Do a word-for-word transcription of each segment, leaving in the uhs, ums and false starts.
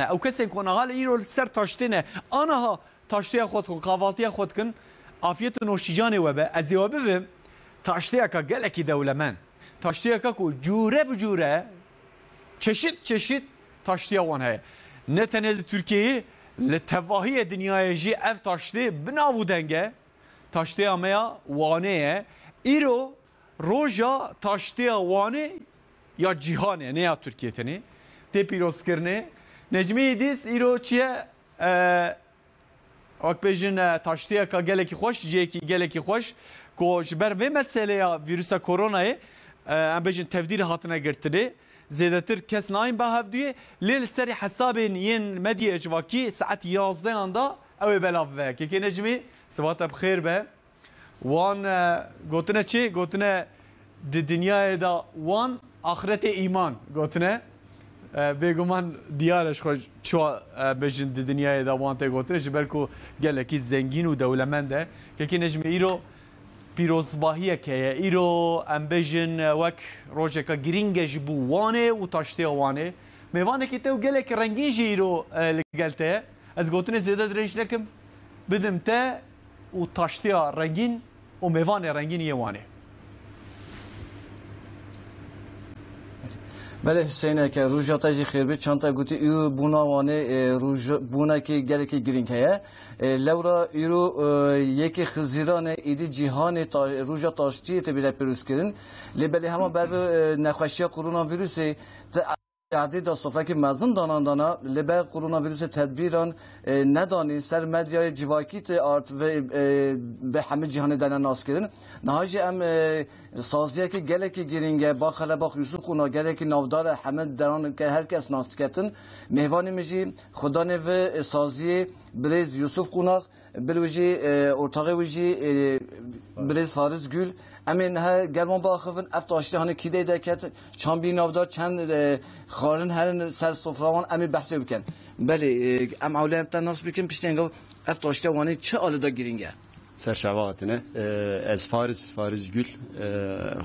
Ew kesên ku niha li îro li ser taştê ne, aniha taştêya xwe dikin, kahvaltiya xwe dikin, afiyet û noşîcanê we be. Ez ê we bivim taştêyeka gelekî dewlemend. Taştêyeka ku cûre bi cûre, çeşit çeşit taştêya wan heye. Ne tenê li Tirkiyeyê, li tevahiyê dinyayê jî ev taştê bi nav û deng e. Taştêya me ya Wanê ye. Îro roja taştêya Wanê ya cîhanê, ne ya Tirkiyê tenê, tê pîrozkirinê. Necmî Îdîs îro çi ye? E, wek bêjin, e, taştêyeka gelekî xweş, cihekî gelekî xweş, ku ji ber vê meseleya vîrusa koronayê, e, em bêjin tevdîr hatine girtinê. Zêdetir kes nayên ba hevdûyê, lê li serê hesabên yên medyaya civakî saet yazdeyan da ew ê belav ve. Kekê Necmî, siva te bi xêr be. Wan, e, gotine çi? Gotine di dinyayê de wan, axretê îman gotine. E, bêguman diyar e ji xwe çawa, e, bêjin di dinyayê de wan tê gotine, ji ber ku gelekî zengîn û dewlemend e. Kekê Necmî, îro pîrozbahiyek heye. Îro em bêjin, e, wek rojeka girîng e ji bo Wanê û taştêya Wanê. Mêvanekî te û gelekî rengîn jî îro, e, li gel te ye. Ez gotinê zêde dirêj nekim, bidim te û taştêya rengîn û mêvanê rengîn yê Wanê. Belê Hüseyineke, roja te jî xêr be. Çend te gotî, îro bûna Wanê, e, roj-, bûnekî gelekî girîng heye. E, lewra îro, e, yekê Xizîranê, îdî cîhanê ta-, roja taştiyê tê bîre pîrozkirin. Lê belê hema ber vê, e, nexweşiya koronavîrusê, te cadê da sofrekî mezin danan dana, lê ber koronavîrusê tedbîran, e, nedanî, ser medyayê civakî tê art ve, e, bi hemî cîhanê dene naskirin. Niha jî em, e, saziyekî gelekî girîng e, Baxelebax Yusuf Qonax gelekî navdar e, hemî deran ke her kes nas diketin. Mêvanê min jî xudanê vi, e, saziyê birêz Yusuf Qonax, Bil wî jî, e, ortaxê wî jî, e, birêz Fariz Gül. Em ê niha gel wan biaxivin, ev taştê hanê kî dey deket, çand bî navdar, çend, e, xalin herin ser sofra wan, em ê behsê bikin. Belê, e, em ewle em te nas bikin, piştî engav ev taştê Wanê çi alida girîng e? Ser çava hatine. E, ez Fariz, Fariz Gül, e,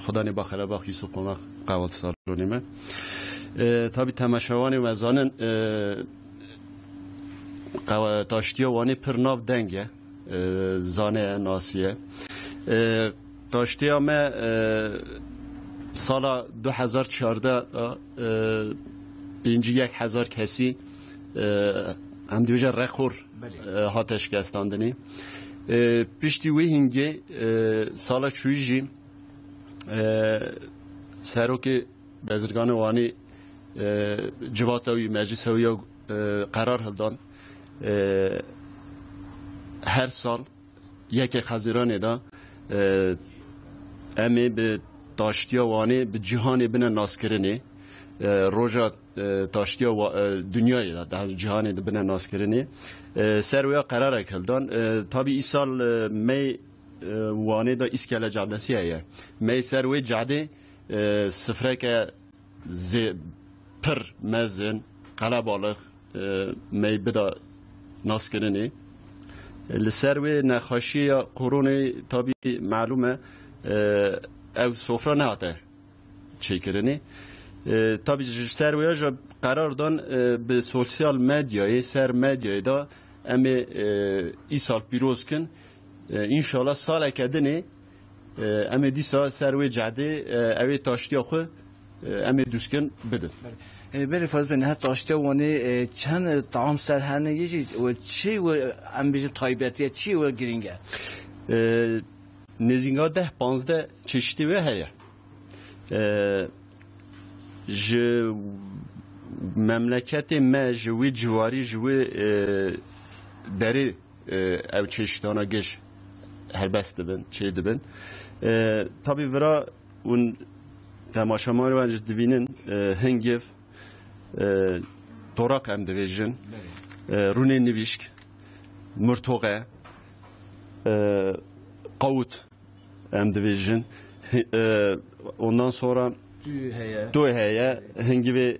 xudanê Baxelebax Yusuf Qonax qehwat salonê me. E, tabî temaşevanê me zanin, e, Qewe-, taştiya Wanê pir nav deng e, e, zane ye, nasiye. E, taştiya me, e, sala du hezar çardeh de, e, pêncî yek hezar kesî, e, em dibêje rekor, Belê. e, hate şikestandinê. E, piştî wê hingê, e, sala çûyî jî, e, serokê Bezirganê Wanê, e, civata wî, meclisa wî ya, e, qerar hildan. E, her sal yekê Xezîranê de, e, em ê bi taştiya Wanê bi cîhanê bine naskirinê. E, roja, e, taştiya wa-, e, dinyayê de, daha cîhanê de bine naskirinê. E, ser wê ya qerarek hildan. E, tabî îsal, e, mey, e, Wanê de Îskele Cadesi heye. Mey ser wê cadê e, sifreke zê-, pir mezin, qelebalix, e, mey bida naskirinê. Li ser wê nexweşiya koronayê tabî melûm e, e, ew sofra nehate çêkirinê. E, tabî ji ser wê ya jî qerar dan, e, bi sosyal medyayê, ser medyayê de em ê, e, îsal pîroz kin. E, înşallah saleke dinê, e, em ê dîsa ser wê cehdê, e, ew ê taştiya xwe, e, em ê dûskin bidin. E, belê Fariz Bey, niha taştiya Wanê, e, çend, e, taam ser hene yê jî, we çi we, em bêjin taybetiye, çi we girîng e? E, nêzînga deh panzdeh çeşitê wê heye. E, ji memleketê me, ji wî ciwarî, ji wî, e, derê, e, ew çeşitana giş helbest dibin, çê dibin. E, tabî vira hûn temaşevanê wan jî divînin, e, hingiv, e, toraq em dibêjin, Belê. e, rûnê nivîşk, murtoxe, e, qawut em dibêjin. Hi-, e, ondan sonra Tu heye. tu heye, hingivê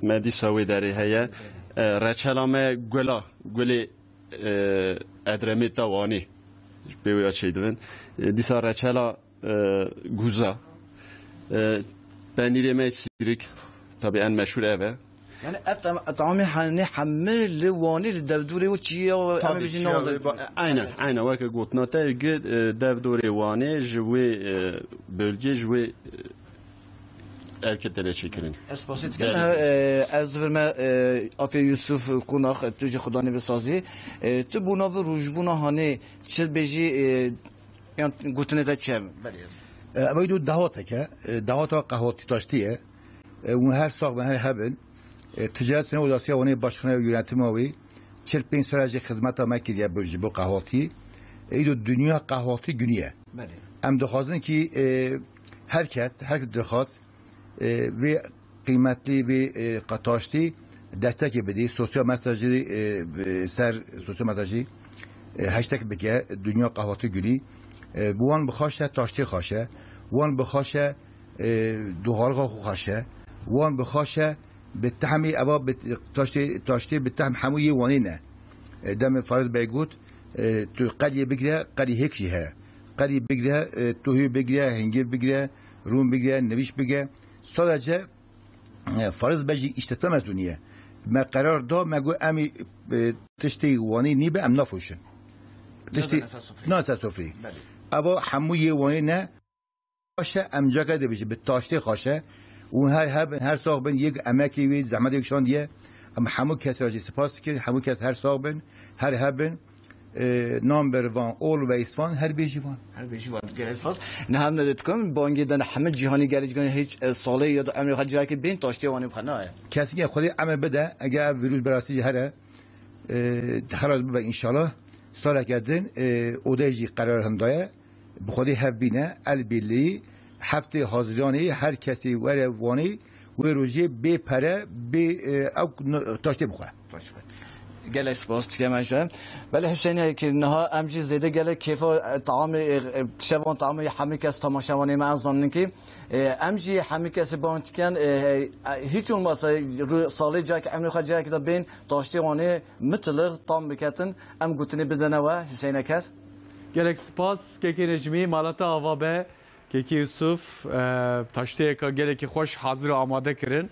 me dîsa wê derê heye. E, reçela me gula, gulê, e, Edremê ta Wanê. Ji pê wê ya çê dibin. E, dîsa reçela, e, guza. E, penîrê me sîrik, tabi en meşhur ev e. Yani ev tam, tamamê hani hemî li Wanê li devdûrê û çiya, em Tabii bêjin çiya nava wê ba-, aynen, aynen, weke gotina te, gi, e, devdûrê Wanê ji wê, e, bölgê, ji wê, e, erkê te çêkirin. Ez spasî dikim. Belê. E, ez virme, e, Afê Yusuf Kunax, tu ji Xudanê ve sazî. E, tu bona vi rojbûna hanê çi bêjî, e, yan gotinê te çi ye? Belê. E, ev êdo dahateke, e, dahata qehwatî taştî ye. E, hûn her sax bin, her hebin. E, Ticaret Sanayi Odasıya Wanê başkanê û yönetima wî çil pênc sala jî xizmeta me kiriye bo, ji bo qehwatî. E, îro Dünya Qehwatî Günü ye. Belê. Em dixwazin kî, e, her kes, her kes dixwaz, e, vê qîmetlî, vê, e, qe-, taştî destekê bidî. Sosyal mesajî, e, e, ser sosyal mesajî, e, hashtag bike, Dünya Qehwatî Günü. E, bi wan bi xweş e, taştê xweş e. Wan bi xweş e, e, duhalixa xwe xweş e. Wan bi xweş e, bi tehmî eva bi taştê, taştê bi tehm hemû yê Wanê ne. E, demê Fariz Bey got, e, tu qeliyê bigire, qelî hêk jî heye. Qelî bigire, e, tuhî bigire, hingir bigire, rûn bigire, nivîş bigire. Sadece, e, Fariz Bey jî îşletme mezûnî ye. Me qerar da, me got em ê, e, tiştê Wanê nîbe em nafoşin. Tiştê Nade ser sofrê. Nade ser sofrê. Belê. Eva hemû yê Wanê ne. Xweş e, em cake dibêjin, bi taştê xweş e. Hûn her hebin, her sax bin, yek emekê wê, zehmetê kişandiye. Em hemû kes re jî spas dikin, hemû kes her sax bin, her hebin. E, number one, always one, her bêjî van. Her bêjî van, gelek spas. Niha em ne dikim, bangê de hemî cîhanî gelek cîhanî hiç, e, salê ya da emrê xwe cihakî bên taştê Wanê bixwe nayê. Kesinlikle Xwedê emir bide, eger ev vîrus berasî jî here, e, xelas bibe înşallah. Saleke din, e, odê jî qerar hindaye. Bi Xwedê hev bîne, el birliği, heftê Haziranê her kesê were Wanê, wê rojê bê pere, bê, e, ew n-, taştê bixwe. Gelek spas dikim ez jî. Belê Hüseyin, e, ki niha em jî zêde gelek kêfa, e, tamamê, e, e, şevan tamamê hemî kes temaşevanê me ez zanin ki, e, em jî hemî kesê bang dikin, e, e, hiç olmazsa ru-, salê cihakî, emrê xwe cihakî de bên taştê Wanê mitilix tam biketin, em gotinê bidene we, Hüseyin Eker. Gelek spas, Kekê Necmî, mala te ava be. Kekê Yusuf, e, taşteyeka gelekî xweş hazir û amade kirin.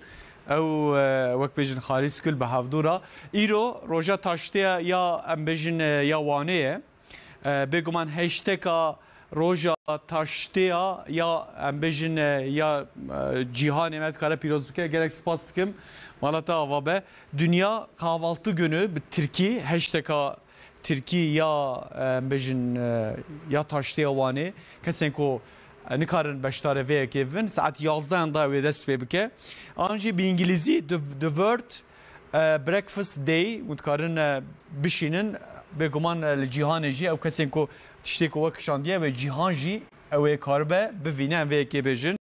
Ew, e, wek bêjin Xalîs Kul bi hevdû re. Îro roja taşteya ya, em bêjin, e, ya Wanê ye. E, bêguman heşteka roja taşteya ya, em bêjin, e, ya, e, cîhanê me dikare pîroz bike. Gelek spas dikim. Mala te ava be. Dünya Kahvaltı Günü bi tirkî, heşteka tirkî ya, em bêjin, e, ya taştê ya Wanê. Kesên ku, e, nikarin beşdarê vê yekê bibin, saet yazdehan da wê dest pê bike. An jî bi îngilîzî the, the World, e, Breakfast Day, hûn dikarin, e, bişînin. Bêguman, e, li cîhanê jî ew kesên ku tiştê ku we kişandiye wê cîhan jî ew ê karibe bivîne, em vê yekê bêjin.